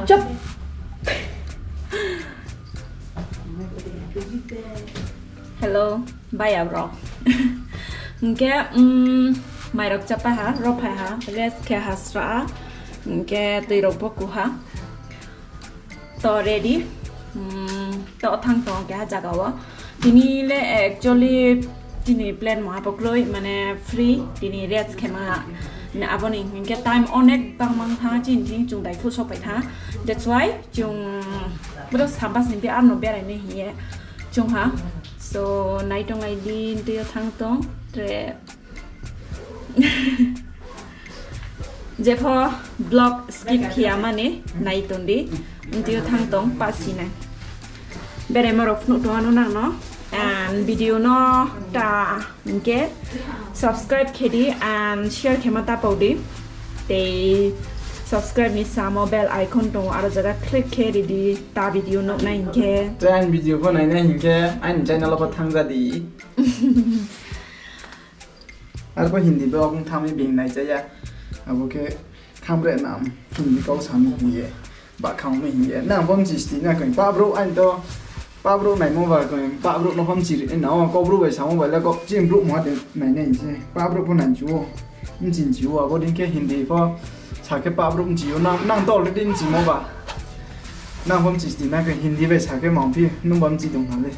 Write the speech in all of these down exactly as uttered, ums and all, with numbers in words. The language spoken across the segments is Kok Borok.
Chop. Hello, bye bro. Hingke, mm, mairok chapa ha, rophai ha, rest khe ha sra, hingke twi rok bo kuha. To ready, mm, to thang tong khe ha jaga o. Tini le actually tini plan mo abo kroi, mane free, tini rest khe ma, ne aboni hingke time onek bang mang tha, chin chin chung dai thu sok pai tha. That's why chung bro samba sini arno berai ne hiye chung ha. So nai tong lai din twi thang tong tre. Jepho vlog skip khiya mani nai tongdi, video thang tong pa sinai. Bere moro phunu tongano nangno, and video no ta hingke subscribe khedi and share khema ta paudi. Tei subscribe ni samo bell icon tongo, aro jaga click khe ridi ta video no nai hingke. Tei ang video pho nai nai hingke ang channel pho thang jadi. Arbo Hindi vlog wng thangwi bini naichaya. Abo khe khamre nam Hindi kok sami hiye. Ba khamwi hiye. Nang bom chisti na koi. Pabro ain to pabro naimo ba koi. Pabro no hom chiri na o kobro bai samo bai la kok chim bro mo de nai nai se. Pabro pho nai chuo. Mchin chuo abo din khe Hindi pho sa khe pabro mchio nang nang to already mchimo ba. Nang bom chisti na koi Hindi bai sa khe mangphi nung bom chi dong hale.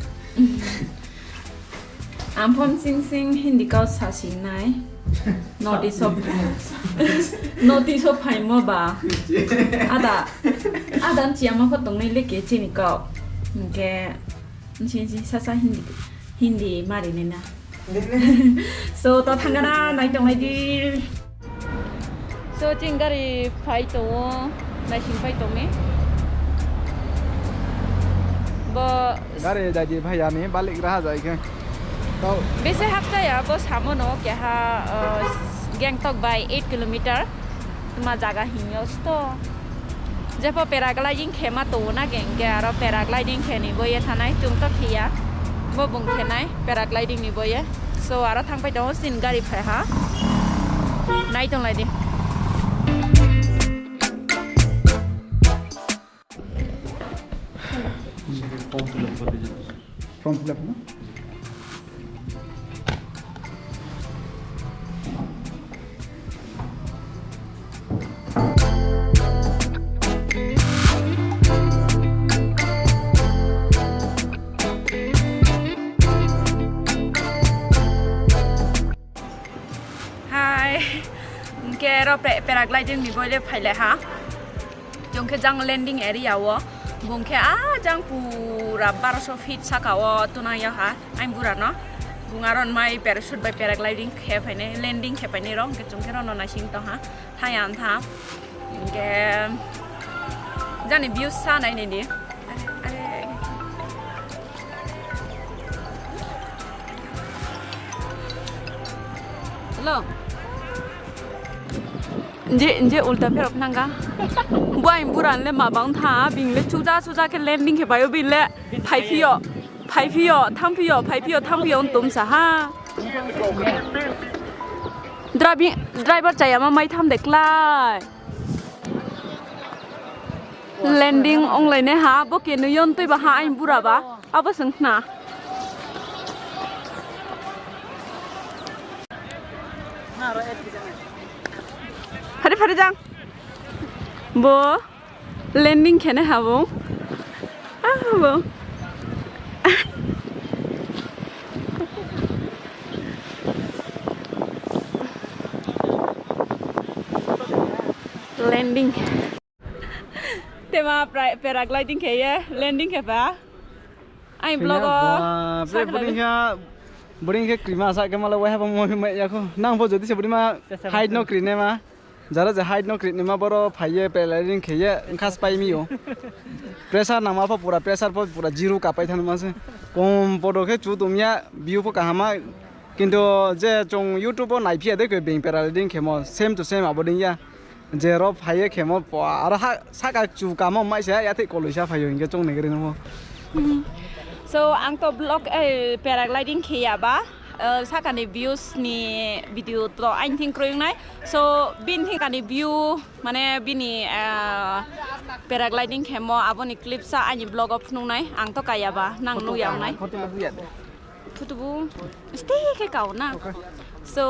Ang phone sing sing Hindi kau sa sing nai. Notice of, notice of phaimo ba. Ada, ada chiama pho tongnai leke chini kau. Hingke, sing sing sasa Hindi, Hindi mari nai na. So, to thangana nai tongnai di. So, chini gari phai tongo, naising phai tongmi. Bo gari dadi phai yani balik raha jai khe. Tau. Bese hapta ya, bo samo no keha, uh, Gangtok bai eight kilometer. Tuma jaga hingyo sto. Jepho paragliding khe ma tongo na geng ke aro paragliding khe ni bo ye thanai chung to khiya. Bo bung khe nai paragliding ni bo ye. So aro thang pai tongo sin gari phai ha. Nai tong lai di. Form fill up no? Hai, hingke oro pe-, paragliding ni boile phaile ha. Chwng khe jang landing area o, bung khe ah jang pura barosho feet saka o tunang ya ha, ang bura no. Bung aro mai parachute bai paragliding khe phainai, landing khe phainai rok, hingke chwng khe rono naising tong ha, thaya wng tha. Hingke jani views sa nai nini. Hello. Nje, nje ulta pherok nanga. Buai buran le mabang tha, bing le chuja chuja khe landing khe bayo bin le. Phai phiyo, phai phiyo, tham phiyo, phai phiyo, tham phiyo, untum sa ha. Driving, driver chaya ma mai tham de klai. Landing ong lai ne ha, bo ke nuyon tui ba ha, ain bura ba. Abo swng khna. Phari phari jang. Bo landing khene habo. Ah, bo. Landing. Tema pra-, paragliding khe ye, landing khe ba. Ai vlog o. Bring kha, bring khe krima sa khe mala wai haba mo mai yakho. Nang bo jodi se bring ma height no krine ma. Jara je height no krine ma boro phai ye paragliding khe ye wngkha spai mi o. Pressure nang ma pho pura, pressure pho pura zero kapai thang ma se. Kom podo khe chu tum ya view pho kaham ma. Kintu je chung YouTube o nai phiya de khe beng paragliding khe mo same to same abo ding ya. Jero phaiye khemo po, aro ha, saka chu kamo maisa yathai koloisa phaio hinkhe chong naigrino mo. Mhm. So, ang to vlog, eh, paragliding khiya ba, Uh, sakani views ni video to aini thing kroi wngnai. So bini thing kani view mane bini uh, paragliding khemo aboni clip sa aini vlog o phunuknai. Ang to kaya ba nang nukya wngnai. Photo bu stay khe kao na. So